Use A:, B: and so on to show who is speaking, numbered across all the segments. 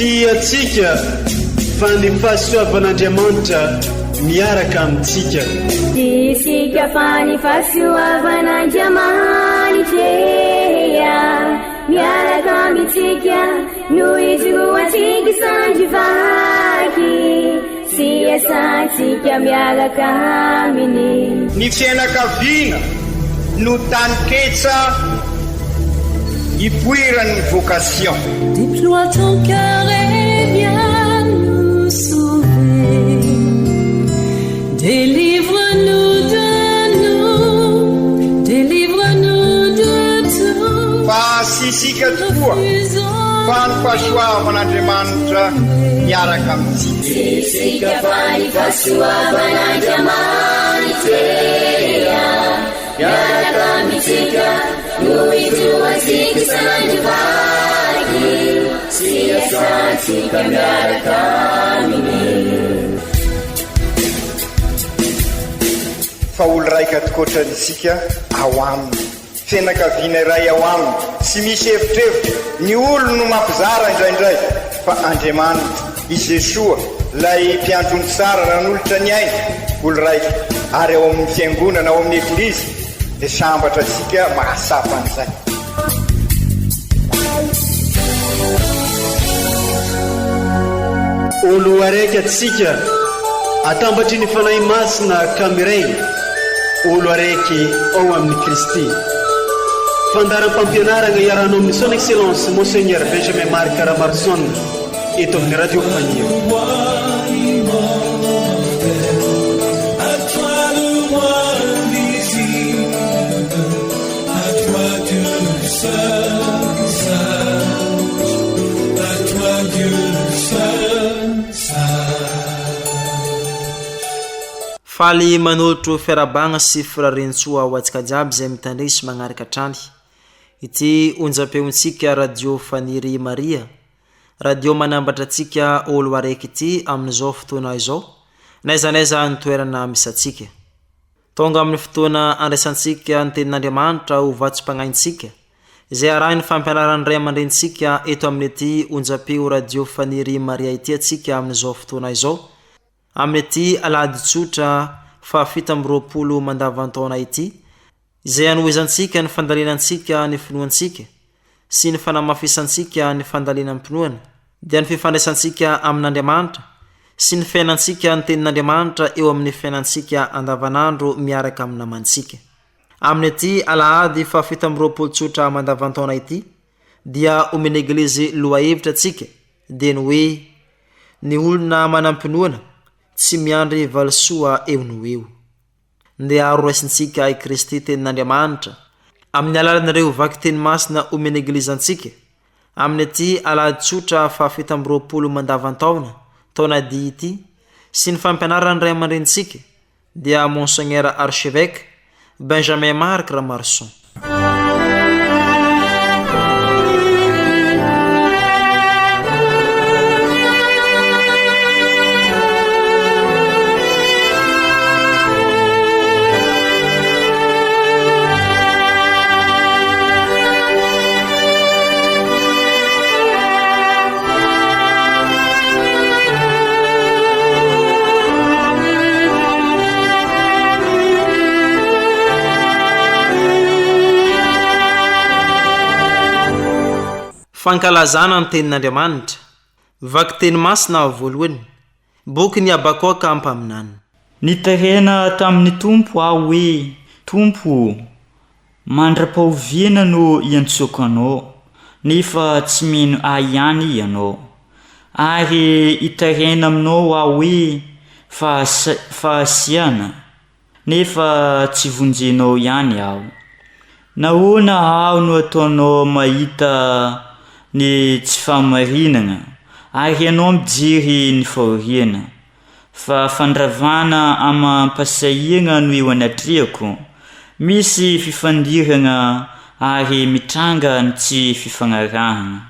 A: Tsy antsika fa ny fahasoavan'Andriamanitra miaraka amintsika.
B: Tsy isika fa ny fahasoavan'Andriamanitra miaraka amintsika no ijoroantsika sandry vaky sy iasantsika miaraka aminy.
C: Ny fianakaviana no taninketsa ipoiran'ny vocation.
D: Déploie ton cœur et viens nous sauver Délivre-nous de nous, délivre-nous de tout
C: Fa tsy isika tokoa fa ny fahasoavan'Andriamanitra miaraka amintsika.
B: Tsy isika fa ny fahasoavan'Andriamanitra miaraka amintsika no ijoroantsika isan'andro vaky sy iasantsika miaraka aminy.
C: Fa olo raika tokoatrany isika ao aminy. Fianakaviana iray ao aminy, tsy misy evitrevitra, ny olony no mampizara indraindray, fa Andriamanitra, i Jesoa, ilay mpiandry ondry tsara nanolotra ny ainy, olo raika, ary ao amin'ny Fiangonana, ao amin'ny Eglizy, dia sambatra isika mahatsapa an'izay.
A: Olo araiky atsika, atambatry ny Fanahy Masina ka miray, olo araiky ao amin'i Kristy. Fandaharam-pampianaragna iarahanao amin'ny Son Excellence Monseigneur Benjamin Marc Ramaroson eto amin'ny Radio Fanilo.
E: Faly manolotro fiarahabagna sy firariantsoa ho antsika jiaby izay mitandregny sy magnaraka hatrany ity onjam-peontsika Radio Faniry Maria, radio manambatra antsika olo araiky ity amin'izao fotoana izao, n'aiza n'aiza ny toerana misy antsika. Tonga amin'ny fotoana andraisantsika ny Tenin'Andriamanitra ho vatsim-pagnahintsika, izay arahin'ny fampianaran'ny ray aman-drenintsika eto amin'ity onjam-peo Radio Faniry Maria ity antsika amin'izao fotoana izao, amin'ity alahady tsotra fahafito amby 20 mandavantaona ity, izay hanohizantsika ny fandalinantsika ny finoantsika sy ny fanamafisantsika ny fandalinam-pinoana, dia ny fifandraisantsika amin'Andriamanitra sy ny fiainantsika ny Tenin'Andriamanitra eo amin'ny fiainantsika andavanandro miaraka amin'ny namantsika. Amin'ity alahady fahafito amby 20 tsotra mandavantaona ity dia omen'ny Eglizy lohahevitra antsika dia ny hoe Ny olona manam-pinoana tsy miandry valisoa eo noho eo. Ndeha ary horaisintsika i Kristy Tenin'Andriamanitra amin'ny alalan'ireo vakiteny masina omen'ny Eglizy antsika amin'ity alahady tsotra fahafito amby 20 mandavantaona, taona dia ity, sy ny fampianaran'ny ray aman-drenintsika, dia Monseigneur Archevêque Benjamin Marc Ramaroson. Fankalazana ny Tenin'Andriamanitra, Vakiteny masina voalohany, Bokin'i Habakoka mpaminany.
F: Nitaraina tamin'ny Tompo aho hoe, Tompo ô, mandra-pahoviana no iantsoako Anao, nefa tsy mino ahy ihany Ianao? Ary hitaraina aminao aho hoe, Fahasiahana, nefa tsy vonjenao ihany aho. Nahoana aho no ataonao mahita ny tsy fahamarinana, ary ianao mijery ny fahoriana? Fa fandravana amam-pahasahiana no eo anatrehako, misy fifandirana ary mitranga ny tsy fifanarahana.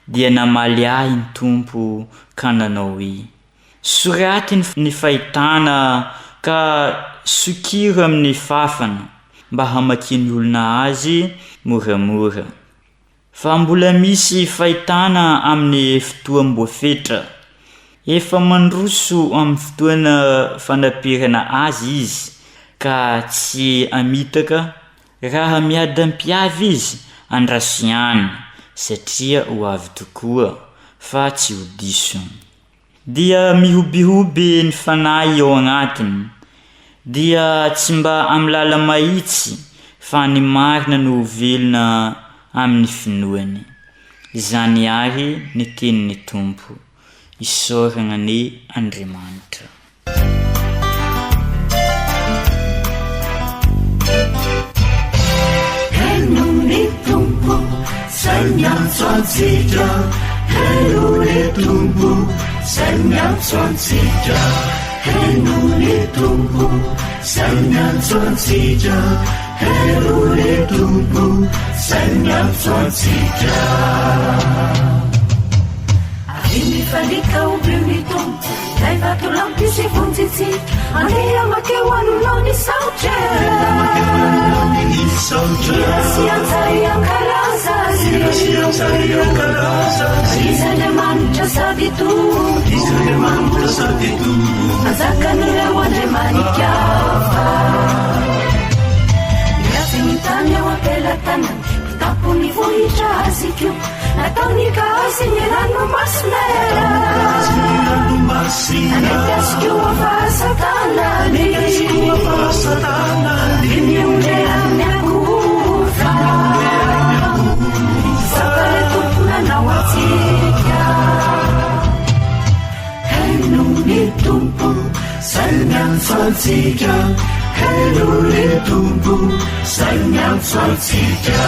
F: Dia namaly ahy ny Tompo ka nanao hoe, Soraty ny fahitana ka sokiro amin'ny fafana mba hamakian'ny olona azy moramora. Fa mbola misy fahitana amin'ny fotoam-boafetra. Efa mandroso amin'ny fotoana fanapirana azy izy ka tsy hamitaka raha miadam-piavy izy andraso ihany satria ho avy tokoa fa tsy ho diso. Dia mihobihoby ny fanahy ao agnatiny, dia tsy mba amin'ny lala-mahitsy fa ny marina no ho velona amin'ny finoany. Izany àry ny tenin'ny Tompo. Isaoragna anie Andriamanitra.
G: Heno ny Tompo zay miantso antsika Heno ny Tompo zay miantso antsika Heno ny Tompo zay miantso antsika Heno ny Tompo zay miantso antsika
D: Avia mifalia omeo ny Tompo Ilay vatolampy sy vonjintsika Andeha makeo anoloany saotra Hira sy antsay ankalaza azy Izy Andriamanitra sady Tompo Mpanjakan'ireo andriamanika hafa Miatsy ny tany eo am-pelatanany Tampon'ny vohitra azy koa Nataony gasy ny ranomasina Nanety azy koa fahasatanany Dia miondreha ny akofa Zava ilay Tompo nanao antsika
G: Heno ny Tompo zay miantso antsika Heno ny Tompo zay miantso antsika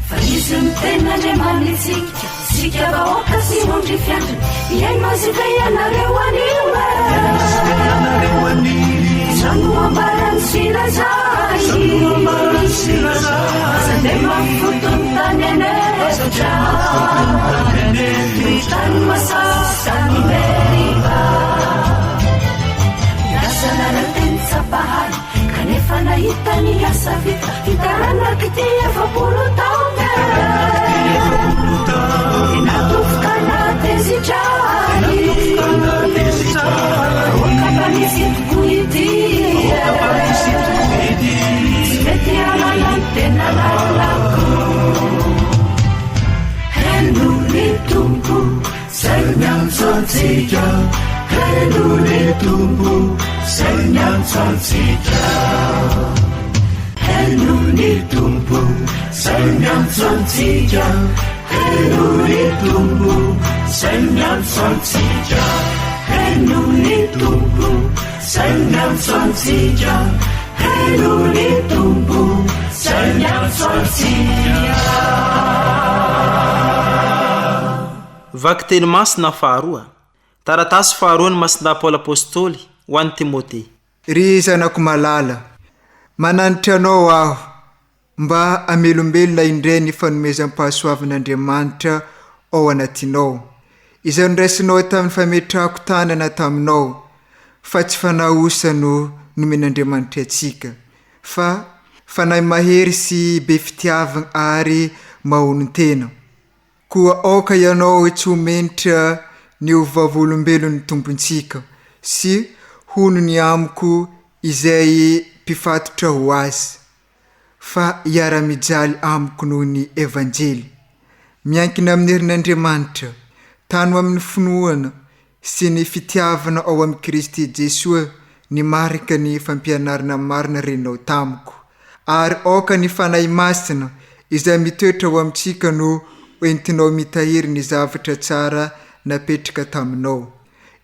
D: Fa izy no tena Andriamanitsika Tsika vahoaka sy ondry fiandriny Hihaino azy ve ianareo anio e Izao no ambarany sy lazainy Aza dia mafoto ny tany an'efitra Ny tany masaka tany Meriba Nilaza nareo teny tsapahay Kanefa nahita ny asa vita Ty taranak'ity 40 taona Dia natofoka nahatezitra ahy Aoka mba misy tokoa ity Tsy mety hanala ny tena lalako
G: Heno ny Tompo Zay miantso antsika Heno ny Tompo Zay miantso antsika Heno ny Tompo Zay miantso antsika Heno ny Tompo Zay miantso antsika Heno ny Tompo Zay miantso antsika Heno ny Tompo Zay miantso antsika
E: Vakiteny masina faharoa. Taratasy faharoan'i Masindahy Paoly Apostoly ho an'i Timote.
H: Ry zanako malala, mananatra anao aho mba hamelombelona indray ny fanomezam-pahasoavan'Andriamanitra ao anatinao, izay noraisinao tamin'ny fametrahako tanana taminao, fa tsy fanahy osa no nomen'Andriamanitra antsika, fa fanahy mahery sy be fitiavagna ary mahonon-tena. Koa aoka ianao tsy ho menitra ny ho vavolombelon'ny Tompontsika, sy hono ny amiko izay mpifatotra ho azy, fa hiara-mijaly amiko noho ny Evanjely. Miankina amin'ny herin'Andriamanitra, tano amin'ny finoana sy ny fitiavana ao amin'i Kristy Jesoa ny marika ny fampianarana marina renao tamiko. Ary aoka ny Fanahy Masina izay mitoetra ao amintsika no hoentinao mitahiry ny zavatra tsara napetraka taminao.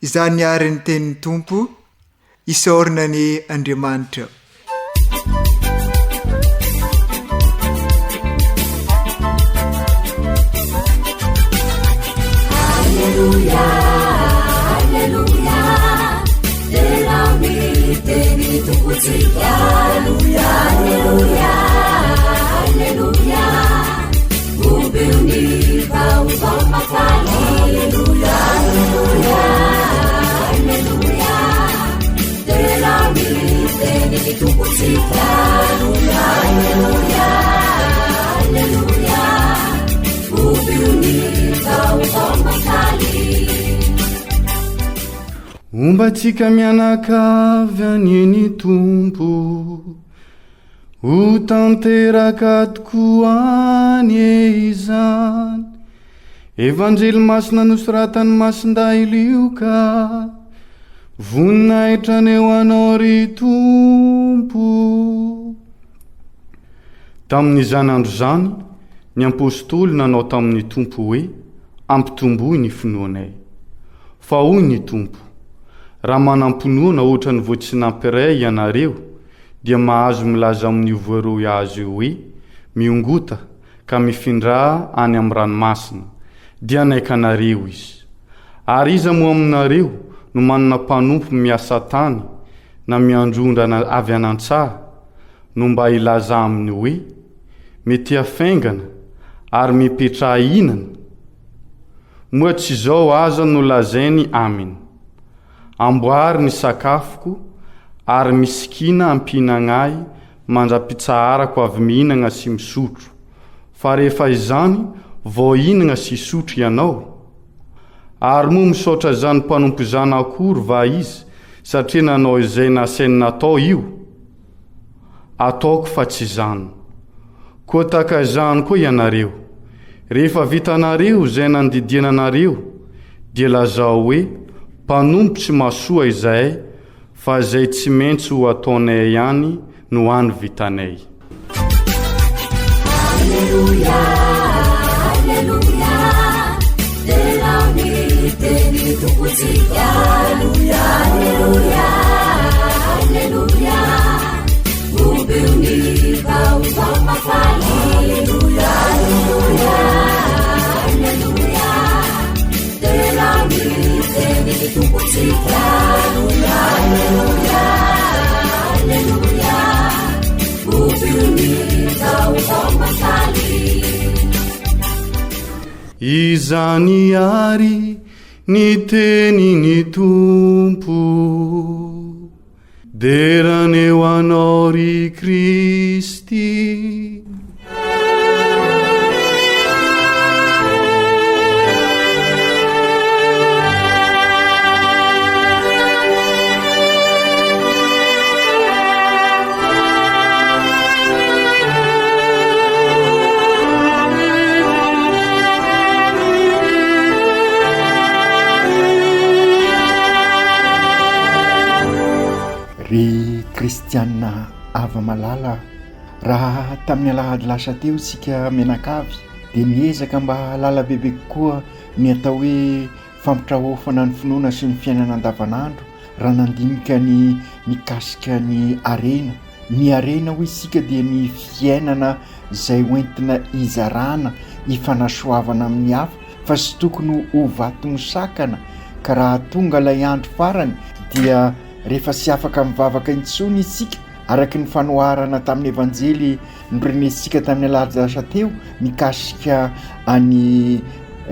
H: Izany àry ny tenin'ny Tompo. Isaorana anie Andriamanitra.
D: Alleluia, alleluia, derao ny teny Tompontsika. Alleluia, alleluia, alleluia, ombeo ny vaovao mahafaly. Alleluia, alleluia, alleluia, derao ny teny Tompontsika. Alleluia, alleluia.
I: Homba antsika mianakavy anie ny Tompo. Ho tanteraka tokoa anie izany. Evanjely masina nosoratan'i Masindahy Lioka. Voninahitra anie ho anao ry Tompo. Tamin'izany andro izany, ny apostoly nanao tamin'ny Tompo hoe, Ampitomboy ny finoanay. Fa hoy ny Tompo, Raha manam-pinoana hoatran'ny voatsinampiray ianareo, dia mahazo milaza amin'io voaroy azy io hoe, Miongota, ka mifindrà any amin'ny ranomasina, dia hanaiky anareo izy. Ary iza moa aminareo no manana mpanompo miasa tany na miandrondrana avy any an-tsaha, no mba hilaza aminy hoe, Metia faingana ary mipetraha hihinana? Moa tsy izao aza no lazainy aminy, Amboary ny sakafoko ary misikina ampihinagna ahy mandra-pitsaharako avy mihinagna sy misotro, fa rehefa izany vao hihinagna sy hisotro ianao? Ary moa misaotra izany mpanompo izany akory va izy satria nanao izay nasainy natao io? Ataoko fa tsy izany. Koa tahaka izany koa ianareo, rehefa vitanareo izay nandidiana anareo, dia lazao hoe, Mpanompo tsy mahasoa izahay, fa izay tsy maintsy ho ataonay ihany no hany vitanay.
D: Aleloia, aleloia, derao ny teny Tompontsika. Aleloia, aleloia, aleloia, hobio ny vaovao mahafaly. Aleloia, aleloia, aleloia, derao ny teny Tompontsika. Aleloia, aleloia, aleloia.
I: Izany àry ny tenin'ny Tompo. Dera anie ho anao ry Kristy.
C: Ry kristianina hava-malala, raha tamin'ny alahady lasa teo isika mianakavy dia miezaka mba hahalala bebe kokoa ny atao hoe fampitraofana ny finoana sy ny fiainana andavanandro raha nandinika ny mikasika ny harena. Ny harena hoy isika dia ny fiainana izay hoentina hizarana, hifanasoavana amin'ny hafa fa tsy tokony ho vato misakana ka raha tonga ilay andro farany dia rehefa tsy afaka mivavaka intsony isika araka ny fanoharana tamin'ny Evanjely norenesintsika tamin'ny alahady lasa teo mikasika an'i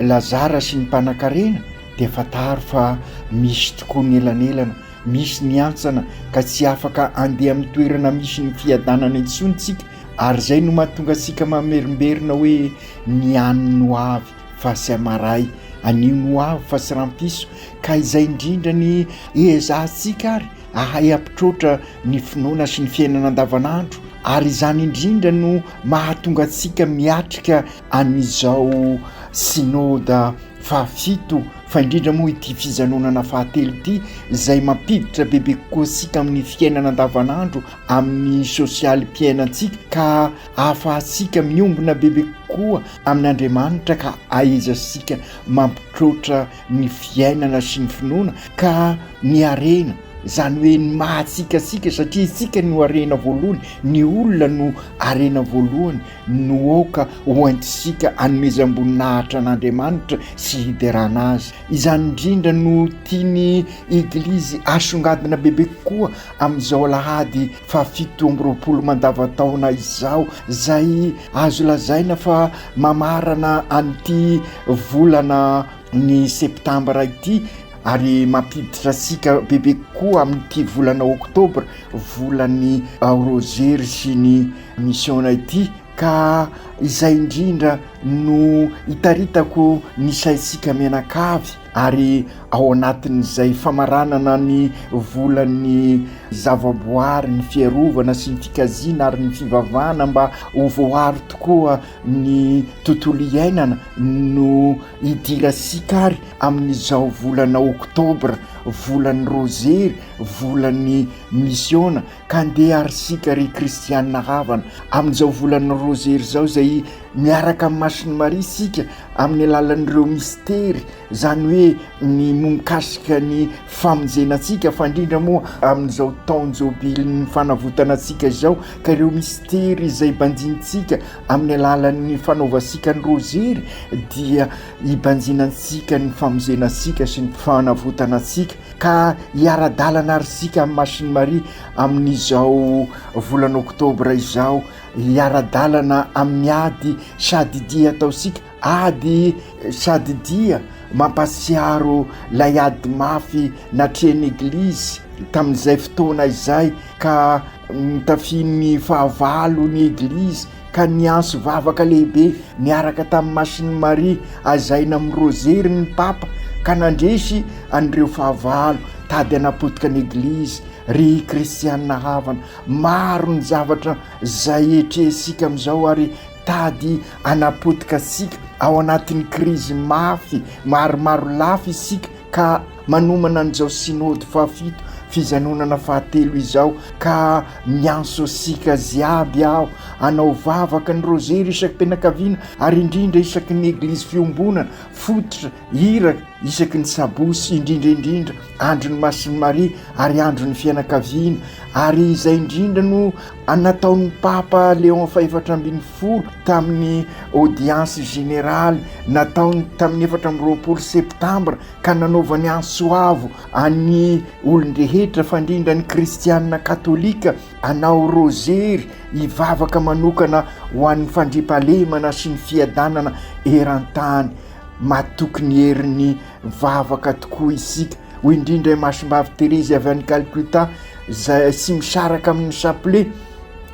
C: Lazara sy ny mpanankarena dia fantaro fa misy tokoa ny elanelana, misy ny hantsana ka tsy afaka handeha amin'ny toerana misy ny fiadanana intsony tsika ary izay no mahatonga antsika mamerimberina hoe ny any no avy fa tsy amaray, anio no avy fa tsy rampiso ka izay indrindra ny ezahantsika ary ahay hampitroatra ny finoana sy ny fiainana andavanandro ary izany indrindra no mahatonga antsika miatrika an'izao synoda fahafito fa indrindra moa ity fijanonana fahatelo ity izay mampiditra bebe kokoa antsika amin'ny fiainana andavanandro amin'ny sosialim-piainantsika ka ahafahantsika miombona bebe kokoa amin'Andriamanitra ka ahaizantsika mampitroatra ny fiainana sy ny finoana ka ny harena izany hoe ny maha antsika antsika satria isika no harena voalohany, ny olona no harena voalohany no aoka hoentintsika hanomezam-boninahitra an'Andriamanitra sy hiderana Azy. Izany indrindra no tian'ny Eglizy asongadina bebe kokoa amin'izao alahady fahafito amby roapolo mandavantaona izao, izay azo lazaina fa mamarana an'ity volana ny septambra ity ary mampiditra antsika bebe kokoa amin'ity volana oktobra, volan'ny Rozery sy ny misiona ity ka izay indrindra no itaritako ny saintsika mianakavy ary. Ao anatin'izay famaranana ny volan'ny zavaboary, ny fiarovana sy ny fikajiana ary ny fivavahana mba ho voaaro tokoa ny tontolo iainana no idirantsika ary amin'izao volana oktobra, volan'ny rozery, volan'ny misiona ka ndeha ary isika ry kristiana havana amin'izao volan'ny rozery izao izay miaraka amin'i Masin'i Maria isika amin'ny alalan'ireo mistery izany hoe ny mikasika ny famonjena antsika fa indrindra moa amin'izao taon-jobilin'ny fanavotana antsika izao ka ireo mistery izay banjinintsika amin'ny alalan'ny fanaovantsika ny rozery dia hibanjinantsika ny famonjena antsika sy ny fanavotana antsika ka hiara-dalana ary isika amin'ny Masin'i Maria amin'izao volana oktobra izao hiara-dalana amin'ny ady sady dia ataontsika Ady sady dia mampahatsiaro ilay ady mafy natrehin'ny Eglizy tamin'izay fotoana izay ka notafihin'ny fahavalo ny Eglizy ka niantso vavaka lehibe niaraka tamin'i Masin'i Maria azaina amin'ny Rozery ny Papa ka nandresy an'ireo fahavalo tady hanapotika ny Eglizy. Ry kristianina havana, maro ny zavatra izay etrehintsika amin'izao ary Tady hanapotika antsika ao anatin'ny krizy mafy maromaro lafy isika ka manomana an'izao Synode fahafito fizanonana fahatelo izao ka miantso antsika jiaby aho hanao vavaka ny Rozery isaky-pianakaviana ary indrindra isaky ny Eglizy fiombonana fototra iraka isaky ny sabotsy indrindra indrindra andron'ny Masin'i Maria ary andron'ny fianakaviana ary izay indrindra no nataon'ny Papa Léon fahefatra ambin'ny folo tamin'ny audience générale nataony tamin'ny 24 septambra ka nanaovany antso avo an'ny olon-drehetra fa indrindra ny kristianina katolika hanao rozery hivavaka manokana ho an'ny fandriampahalemana sy ny fiadanana eran-tany. Matoky ny herin'ny vavaka tokoa isika, hoy indrindra i Masimbavy Terezy avy any Calcutta, izay tsy misaraka amin'ny chapelet.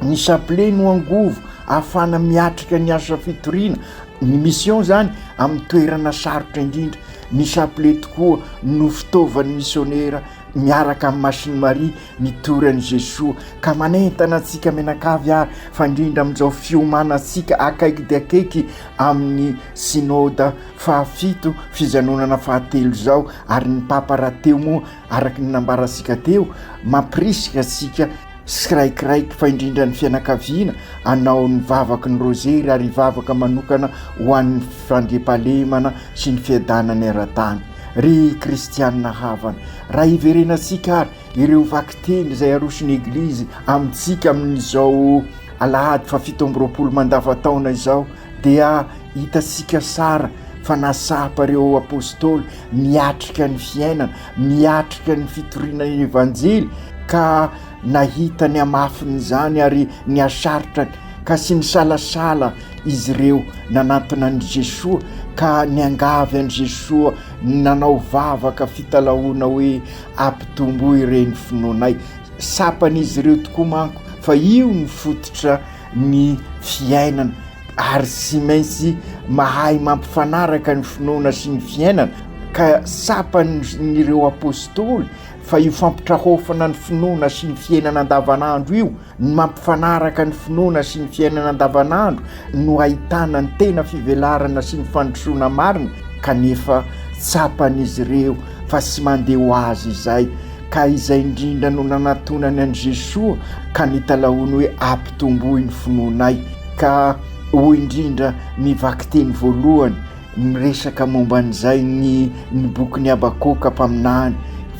C: Ny chapelet no angovo ahafahana miatrika ny asa fitoriana, ny mission izany, amin'ny toerana sarotra indrindra. Ny chapelet tokoa no fitaovan'ny misionera miaraka amin'i Masin'i Maria mitory an'i Jesoa. Ka manentana antsika mianakavy ary fa indrindra amin'izao fiomanantsika akaiky dia akaiky amin'ny Synoda fahafito fijanonana fahatelo izao ary ny Papa rahateo moa araka ny nambarantsika teo mampirisika antsika tsiraikiraiky fa indrindra ny fianakaviana hanao ny vavaky ny Rozery ary hivavaka manokana ho an'ny fandriampahalemana sy ny fiadanana eran-tany. Ry kristianina havana, raha hiverenantsika ary ireo vakiteny izay aroson'ny Eglizy amintsika amin'izao alahady fahafito amby roapolo mandavantaona izao dia hitantsika tsara fa nasapa ireo apostoly miatrika ny fiainana, miatrika ny fitoriana ny Evanjely ka nahita ny hamafin'izany ary ny hasarotrany ka tsy nisalasala izy ireo nanantona an'i Jesoa ka niangavy an'i Jesoa nanao vavaka fitalahoana hoe ampitomboy ireny finoanay. Tsapan'izy ireo tokoa manko fa io no fototra ny fiainana ary tsy maintsy mahay mampifanaraka ny finoana sy ny fiainana ka tsapan'ireo apostoly fa io fampitrahofana ny finoana sy ny fiainana andavanandro io, ny mampifanaraka ny finoana sy ny fiainana andavanandro no ahitana ny tena fivelarana sy ny fandrosoana marina kanefa tsapan'izy ireo fa tsy mandeha ho azy izay ka izay indrindra no nanatonany an'i Jesoa ka nitalahoany hoe ampitomboy ny finoanay ka hoy indrindra ny vakiteny voalohany miresaka momba an'izay ny ny bokin'i Habakoka mpaminany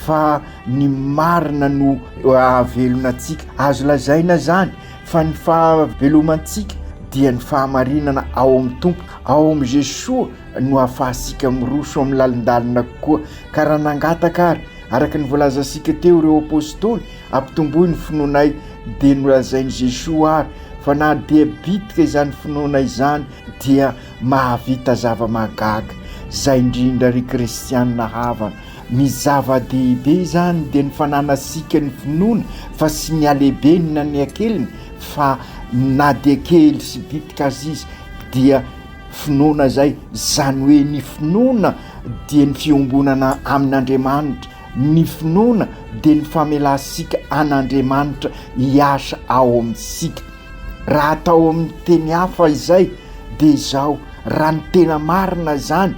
C: fa ny marina no ahavelona antsika. Azo lazaina izany fa ny fahavelomantsika dia ny fahamarinana ao amin'ny Tompo, ao amin'i Jesoa no ahafahantsika miroso amin'ny lalindalina kokoa. Ka raha nangataka ary, araka ny voalazantsika teo ireo Apostoly, ampitomboy ny finoanay, dia nolazain'i Jesoa ary fa na dia bitika izany finoana izany dia mahavita zava-mahagaga. Izay indrindra ry kristianina havana, ny zava-dehibe izany dia ny fananantsika ny finoana fa tsy ny halehibeny na ny hakeliny fa na dia kely sy bitika aza izy dia finoana izay, izany hoe ny finoana dia ny fiombonana amin'Andriamanitra, ny finoana dia ny famelantsika an'Andriamanitra hiasa ao amintsika. Raha atao amin'ny teny hafa izay dia izao, raha ny tena marina izany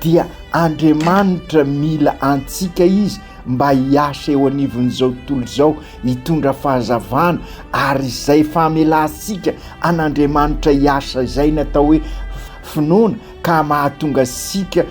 C: dia Andriamanitra mila antsika Izy mba hiasa eo anivon'izao tontolo izao, hitondra fahazavana, ary izay famelantsika an'Andriamanitra hiasa izay ny atao hoe finoana ka mahatonga antsika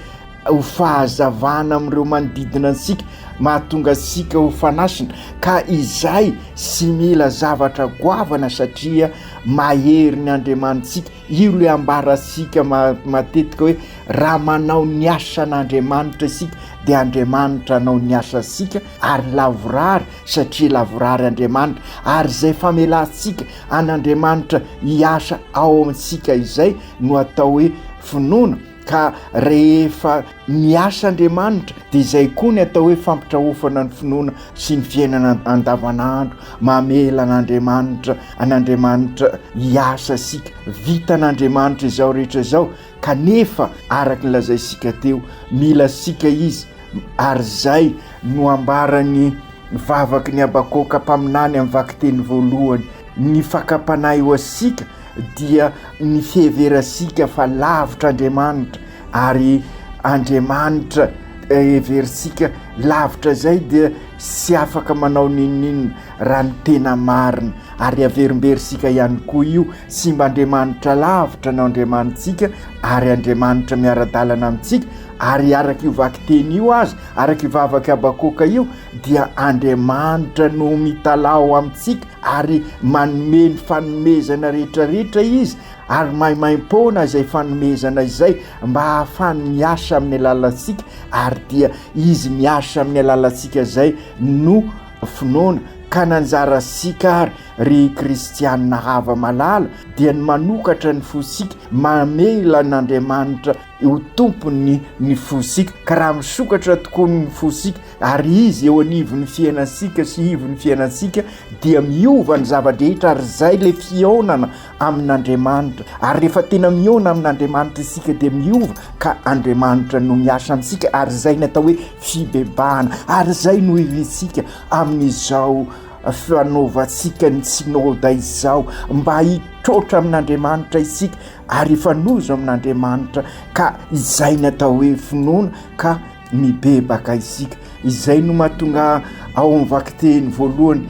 C: ho fahazavana amin'ireo manodidina antsika, mahatonga antsika ho fanasina, ka izay sy mila zavatra goavana satria mahery ny Andriamanitsika, io ilay ambarantsika matetika hoe raha manao ny asan'Andriamanitra isika dia Andriamanitra hanao ny asantsika ary lavorary satria lavorary Andriamanitra, ary izay famelantsika an'Andriamanitra hiasa ao amintsika izay no atao hoe finoana, ka rehefa miasa Andriamanitra dia izay koa ny atao hoe fampitrahofana ny finoana sy ny fiainana andavanandro, mamela an'Andriamanitra an'Andriamanitra hiasa isika, vitan'Andriamanitra izao rehetra izao kanefa araka ny lazaintsika teo, mila antsika Izy ary izay no ambaran'ny vavaky ny Habakoka mpaminany amin'ny vakiteny voalohany, ny fakam-panahy ho antsika dia ny fiheverantsika fa lavitra Andriamanitra ary Andriamanitra heverintsika lavitra izay dia tsy afaka manao n'inon'inona raha ny tena marina ary averimberintsika ihany koa io tsy mba Andriamanitra lavitra no Andriamanitsika ary Andriamanitra miara-dalana amintsika ary araka io vakiteny io aza araka io vavaka Habakoka io dia Andriamanitra no mitalaho amintsika ary manome ny fanomezana rehetrarehetra izy ary maimaimpoana izay fanomezana izay mba hahafahany miasa amin'ny alalantsika ary dia izy miasa amin'ny alalantsika izay no finoana ka nanjarantsika ary ry kristianina hava-malala dia ny manokatra ny fosika mamela an'Andriamanitra ho tompony ny fosika ka raha misokatra tokoa ny fosika ary izy eo anivon'ny fiainantsika sy ivon'ny fiainantsika dia miova ny zava-drehetra ary izay le fihaonana amin'Andriamanitra ary rehefa tena mihaona amin'Andriamanitra isika dia miova ka Andriamanitra no miasa amintsika ary izay ny atao hoe fibebahana ary izay no irintsika amin'izao fanaovantsika ny synoda izao mba hitroatra amin'Andriamanitra isika ary hifanojo amin'Andriamanitra ka izay ny atao hoe finoana ka mibebaka isika. Izay no mahatonga ao amin'ny vakiteny voalohany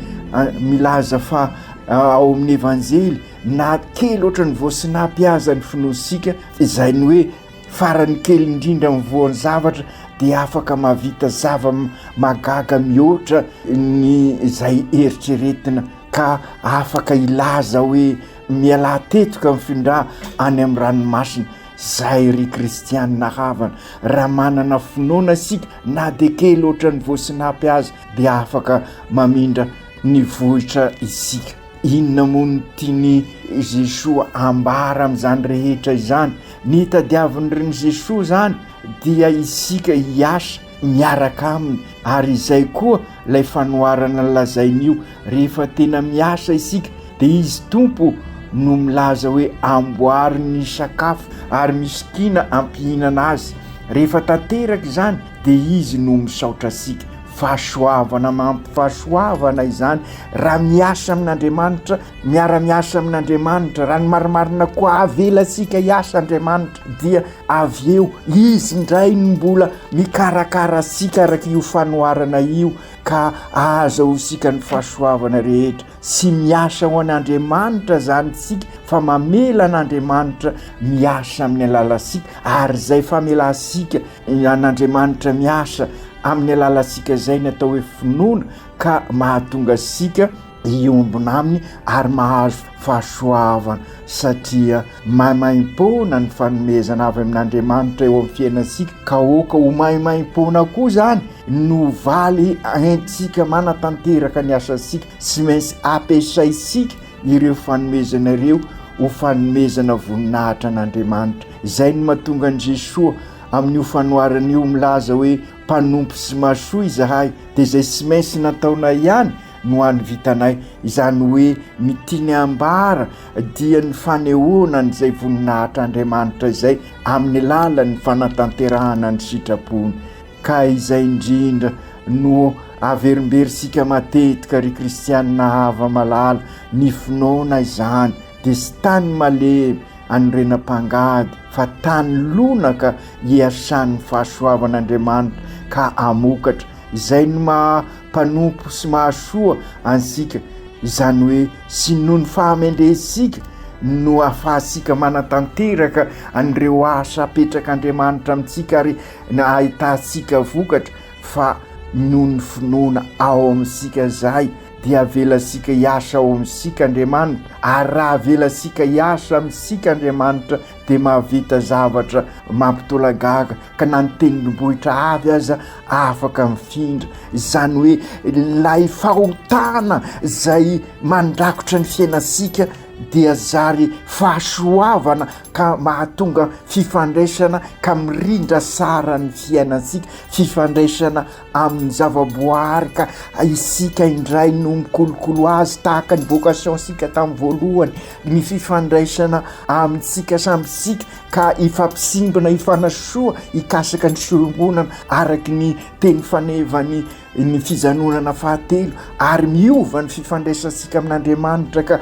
C: milaza fa ao amin'ny Evanjely na kely ohatry ny voasinapy aza ny finoantsika, izay ny hoe farany kely indrindra amin'ny voan'ny zavatra dia afaka mahavita zava-mahagaga mihoatra ny izay eritreretina ka afaka hilaza hoe mialà teto ka mifindrà any amin'ny ranomasina. Zay ry kristianina havana, raha manana finoana isika na dia kely ohatran'ny voasinapy aza dia afaka mamindra ny vohitra isika. Inona moa no tian'i Jesoa ambara amin'izany rehetra izany? Ny tadiavin'i Jesoa izany dia isika hiasa miaraka aminy ary izay koa ilay fanoharana lazainy io, rehefa tena miasa isika dia izy Tompo no milaza hoe amboary ny sakafo ary misikina ampihinana azy, rehefa tanteraka izany dia izy no misaotra antsika, fahasoavana mampifahasoavana izany raha miasa amin'Andriamanitra, miara-miasa amin'Andriamanitra, raha ny marimarina koa avelantsika hiasa Andriamanitra dia avy eo izy indray no mbola mikarakara antsika araka io fanoharana io ka ahazahoantsika ny fahasoavana rehetra. Tsy miasa ho an'Andriamanitra izany isika fa mamela an'Andriamanitra miasa amin'ny alalantsika ary izay famelantsika an'Andriamanitra miasa amin'ny alalantsika izay ny atao hoe finoana ka mahatonga antsika hiombona aminy ary mahazo fahasoavana satria maimaimpoana ny fanomezana avy amin'Andriamanitra eo amin'ny fiainantsika ka aoka ho maimaimpoana koa izany no valy entintsika manatanteraka ny asantsika. Tsy maintsy ampiasaintsika ireo fanomezana ireo ho fanomezana voninahitra an'Andriamanitra. Izay no mahatonga an'i Jesoa amin'io fanoharana io milaza hoe mpanompo tsy mahasoa izahay dia izay tsy maintsy nataonay ihany. no hany vitanay. Izany hoe ny tiany ambara dia ny fanehoana an'izay voninahitr'Andriamanitra izay amin'ny alalan'ny fanatanterahana ny sitrapony. Ka izay indrindra no averimberintsika matetika ry kristianina hava-malala, ny finoana izany dia tsy tany malemy anorenam-pangady fa tany lonaka iasan'ny fahasoavan'Andriamanitra ka hamokatra izay no maha mpanompo sy mahasoa antsika, izany hoe sy noho ny fahamendrehantsika no ahafahantsika manatanteraka an'ireo asa apetrak'Andriamanitra amintsika ary na ahitantsika vokatra fa noho ny finoana ao amintsika izay dia avelantsika hiasa ao amintsika Andriamanitra, ary raha avelantsika hiasa amintsika Andriamanitra dia mahavita zavatra mampitolagaga ka na ny tendrombohitra avy aza afaka mifindra, izany hoe ilay fahotana izay mandrakotra ny fiainantsika dia zary fahasoavana ka mahatonga fifandraisana ka mirindra tsara ny fiainantsika, fifandraisana amin'ny zavaboary ka isika indray no mikolokolo azy tahaka ny vocation-tsika tamin'ny voalohany, ny fifandraisana amintsika samy isika ka hifampisimbina, hifanasoa, hikasaka ny soa-iombonana araka ny teny fanevan'ny ny fijanonana fahatelo ary miova ny fifandraisantsika amin'Andriamanitra ka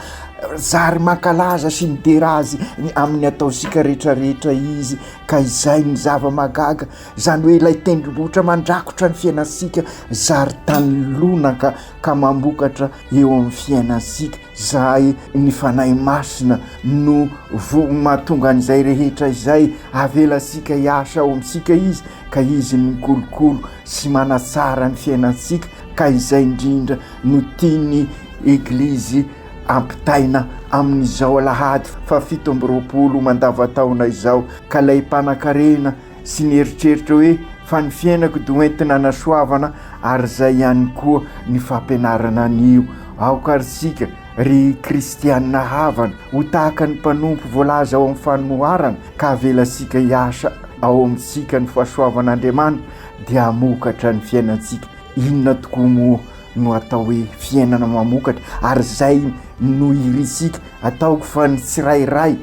C: zary mankalaza sy midera azy ny amin'ny ataontsika rehetrarehetra izy ka izay ny zava-mahagaga izany hoe ilay tendrombohitra mandrakotra ny fiainantsika zary tany lonaka ka mamokatra eo amin'ny fiainantsika Zahay ny Fanahy Masina no vo mahatonga an'izay rehetra izay, avelantsika hiasa ao amintsika Izy ka Izy no mikolokolo sy manatsara ny fiainantsika ka izay indrindra no tian'ny Eglizy ampitaina amin'izao alahady faha 27 mandavantaona izao ka ilay mpanankarena sy ny eritreritra hoe fa ny fiainako dia hoentina hanasoavana ary izay ihany koa ny fampianarana anio. Aoka ary isika, ry kristiana havana, ho tahaka ny mpanompo voalaza ao amin'ny fanoharana ka avelantsika hiasa ao amintsika ny fahasoavan'Andriamanitra dia hamokatra ny fiainantsika. Inona tokoa moa no atao hoe fiainana mamokatra ary izay no irintsika? Ataoko fa ny tsirairay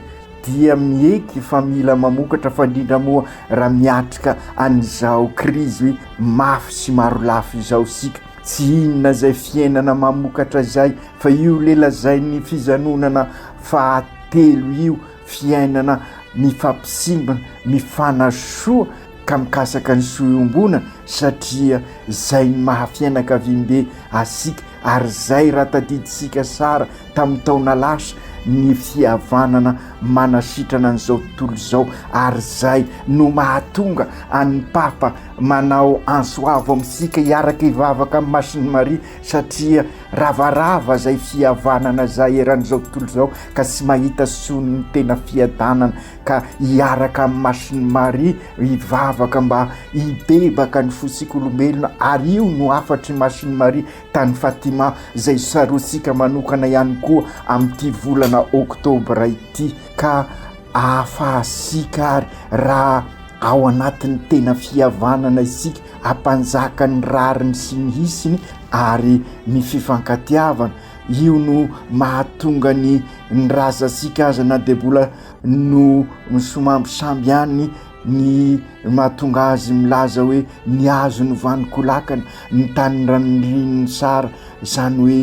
C: dia mieky fa mila mamokatra fa indrindra moa raha miatrika an'izao krizy mafy sy marolafy izao isika. Tsy inona izay fiainana mamokatra izay fa io le lazain'ny fizanonana fahatelo io, fiainana mifampisimbina, mifanasoa ka mikasaka ny soa iombonana satria izay ny maha fiainakaviambe asika ary izay raha tadidisika sara tamin'ny taona lasa ny fihavanana manasitrana an'izao tontolo izao ary izay no mahatonga an'ny Papa manao antso avo amintsika hiaraka hivavaka amin'i Masin'i Maria satria ravarava izay fihavanana izay eran'izao tontolo izao ka tsy mahita soa ny tena fiadanana ka hiaraka amin'i Masin'i Maria hivavaka mba hibebaka ny fontsika olombelona ary io no hafatr'i Masin'i Maria tany Fatima izay tsaroantsika manokana ihany koa amin'ity volana oktobra ity ka ahafahantsika ary raha ao anatin'ny tena fihavanana isika hampanjaka ny rariny sy ny hisiny ary ny fifankatiavana io no mahatonga ny ny razantsika aza na dia mbola no misomambisamby ihany ny mahatonga azy milaza hoe ny hazo no vanon-kolakana, ny tany ranonrin'ny sara, izany hoe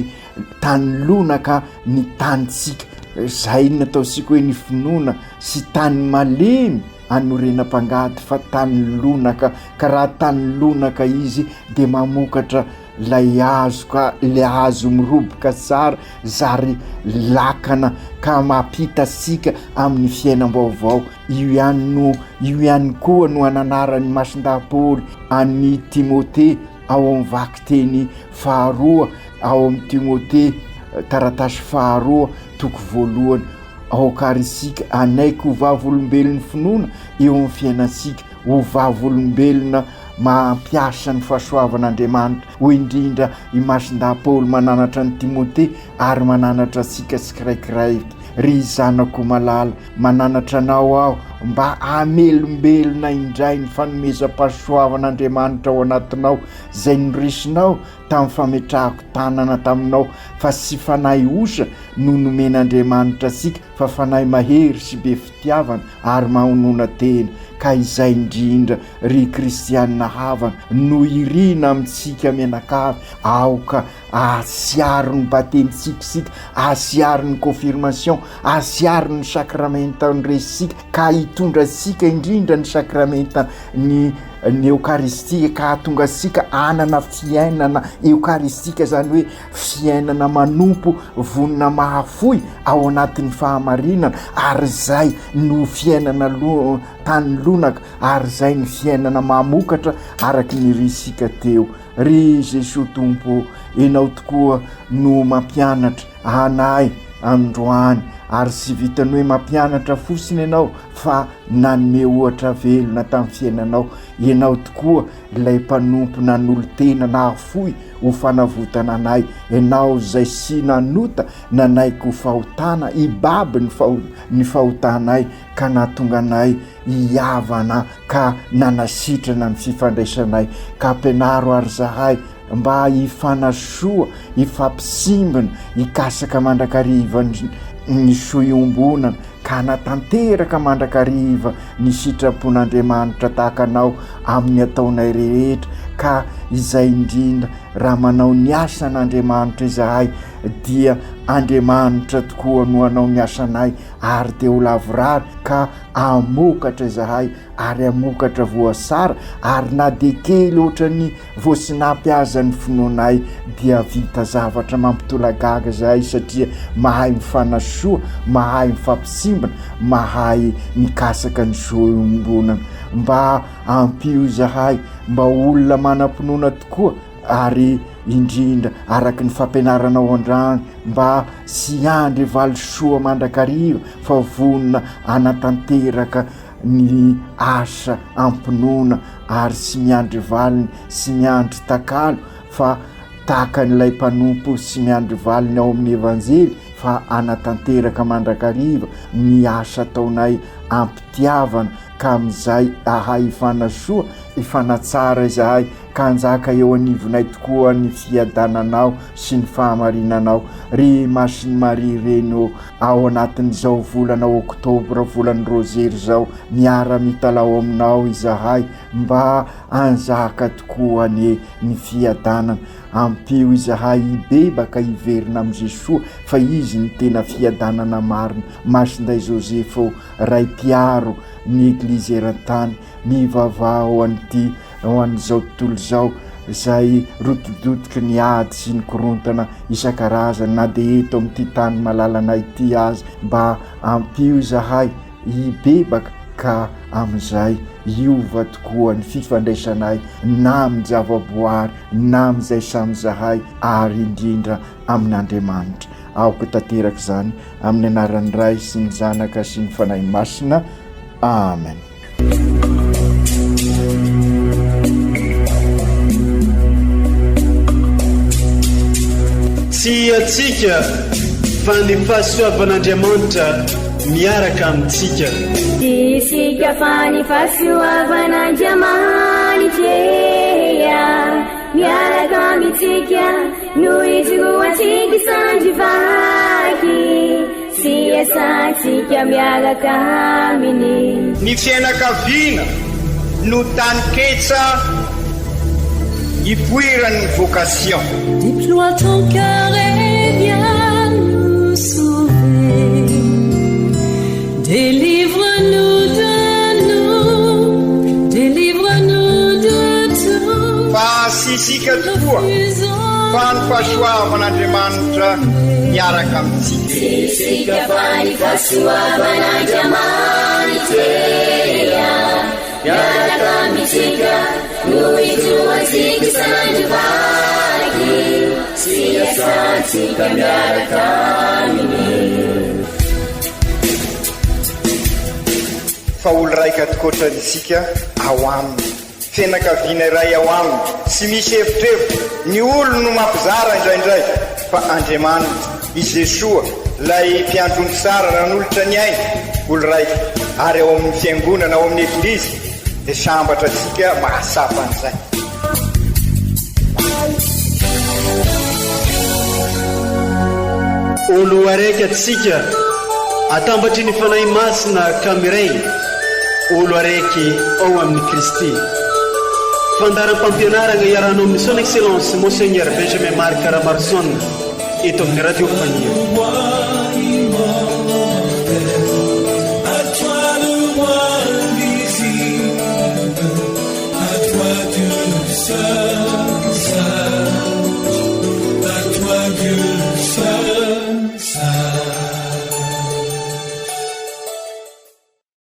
C: tany lonaka ny tanintsika, izay ny ataontsika hoe ny finoana sy tany malemy anorenam-pangady fa tany lonaka, ka raha tany lonaka izy dia mamokatra Lay hazo ka le hazo miroboka tsara zary lakana ka mampita antsika amin'ny fiainam-baovao. Io ihany no io ihany koa no ananaran'i Masindahy Paoly an'i Timote ao amin'ny vakiteny faharoa ao amin'ny Timote taratasy faharoa toko voalohany. Aoka ary isika hanaiky ho vavolombelon'ny finoana eo amin'ny fiainantsika. ho vavolombelona mampiasa ny fahasoavan'Andriamanitra, hoy indrindra i Masindahy Paoly mananatra an'i Timote ary mananatra antsika tsikiraikiraiky, Ry zanako malala, mananatra anao aho mba hamelombelona indray ny fanomezam-pahasoavan'Andriamanitra ao anatinao, izay noresinao. tamin'ny fametrahako tanana taminao fa tsy fanahy osa no nomen'Andriamanitra antsika fa fanahy mahery sy be fitiavana ary mahonona tena ka izay indrindra ry kristianina havana no irina amintsika mianakavy aoka asiaro ny batemintsika isika asiaro ny confirmation asiaro ny sakramenta noresintsika ka hitondra antsika indrindra ny sakramenta ny ny eokaristia ka hahatonga antsika hanana fiainana eokaristika izany hoe fiainana manompo vonona mahafoy ao anatin'ny fahamarinana ary izay no fiainana lo tany lonaka ary izay ny fiainana mamokatra araky ny risika teo. Ry Jesoa Tompo ô, Ianao tokoa no mampianatra anay androany ary tsy vitan'ny hoe mampianatra fotsiny Ianao fa nanome ohatra velona tamin'ny fiainanao. Ianao tokoa ilay mpanompo nanolo-tena nahafoy ho fanavotana anay, Ianao izay tsy nanota nanaiky ho fahotana hibaby ny ny fahotanay ka nahatonga anay hihavana ka nanasitrana ny fifandraisanay ka ampianaro ary zahay mba hifanasoa, hifampisimbina, hikasaka mandrakariva ny soa iombonana ka hanatanteraka mandrakariva ny sitrapon'Andriamanitra tahaka anao amin'ny ataonay rehetra ka izay indrindra raha manao ny asan'Andriamanitra izahay dia Andriamanitra tokoa no hanao ny asanay ary dia ho lavorary ka hamokatra izahay ary hamokatra voasara ary na dia kely ohatran'ny voasinampy aza ny finoanay dia vita zavatra mampitolagaga izahay satria mahay mifanasoa, mahay mifampisimbina, mahay mikasaka ny soa iombonana. Mba ampio izahay mba ho olona manam-pinoana tokoa ary indrindra araka ny fampianaranao andrany mba tsy hiandry valisoa mandrakariva fa vonona hanatanteraka ny asa am-pinoana ary tsy miandry valiny sy miandry takalo fa tahaka an'ilay mpanompo tsy miandry valiny ao amin'ny Evanjely fa hanatanteraka mandrakariva ny asa ataonay am-pitiavana ka amin'izay ahay hifanasoa hifanatsara izahay ka hanjaka eo anivonay tokoa ny fiadananao sy ny fahamarinanao. Ry Masin'i Maria Reny ô, ao anatin'izao volana oktobra, volan'ny Rozery izao, miara-mitalaho aminao izahay mba hanjaka tokoa anie ny fiadanana. Ampio izahay hibebaka hiverina amin'i Jesoa fa Izy no tena fiadanana marina. Masinday Josefa ô, Ray mpiaro ny Eglizy eran-tany, Mivavaha ho an'ity ho an'izao tontolo izao izay rotodotoky ny ady sy ny korontana isan-karazany na dia eto amin'ity tany malalanay ity aza. Mba ampio izahay hibebaka ka amin'izay hiova tokoa ny fifandraisanay na amin-javaboary na amin'izay samy izahay ary indrindra amin'Andriamanitra. Aoka tanteraka izany amin'ny anaran'ny Ray sy ny Zanaka sy ny Fanahy Masina. Amen.
A: Tsy antsika fa ny fahasoavan'Andriamanitra miaraka amintsika.
B: Tsy isika fa ny fahasoavan'Andriamanitra miaraka amintsika no ijoroantsika sandry vaky. Sy iasantsika miaraka aminy.
C: Ny fiainakaviana no taninketsa ipoiran'ny vocation.
D: Déploie ton cœur et viens nous sauver. Délivre-nous de nous, délivre-nous de tout.
C: Fa tsy isika tokoa fa ny fahasoavan'Andriamanitra miaraka amintsika.
B: Tsy isika fa ny fahasoavan'Andriamanitra miaraka amintsika no ijoroantsika isan'andro vaky sy iasantsika miaraka aminy.
C: Fa olo raika tokoatra isika ao aminy. Fianakaviana iray ao aminy, tsy misy evitrevitra, ny olony no mampizara indraindray, fa Andriamanitra, i Jesoa, ilay mpiandry ondry tsara nanolotra ny ainy, olo raika, ary ao amin'ny Fiangonana, ao amin'ny Eglizy, dia sambatra antsika mahatsapa an'izay.
A: Olo araiky atsika atambatry ny Fanahy Masina ka miray olo araiky ao amin'i Kristy. Fandaharam-pampianaragna iarahanao amin'ny Son Excellence Monseigneur Benjamin Marc Ramaroson eto amin'ny Radio Faniry.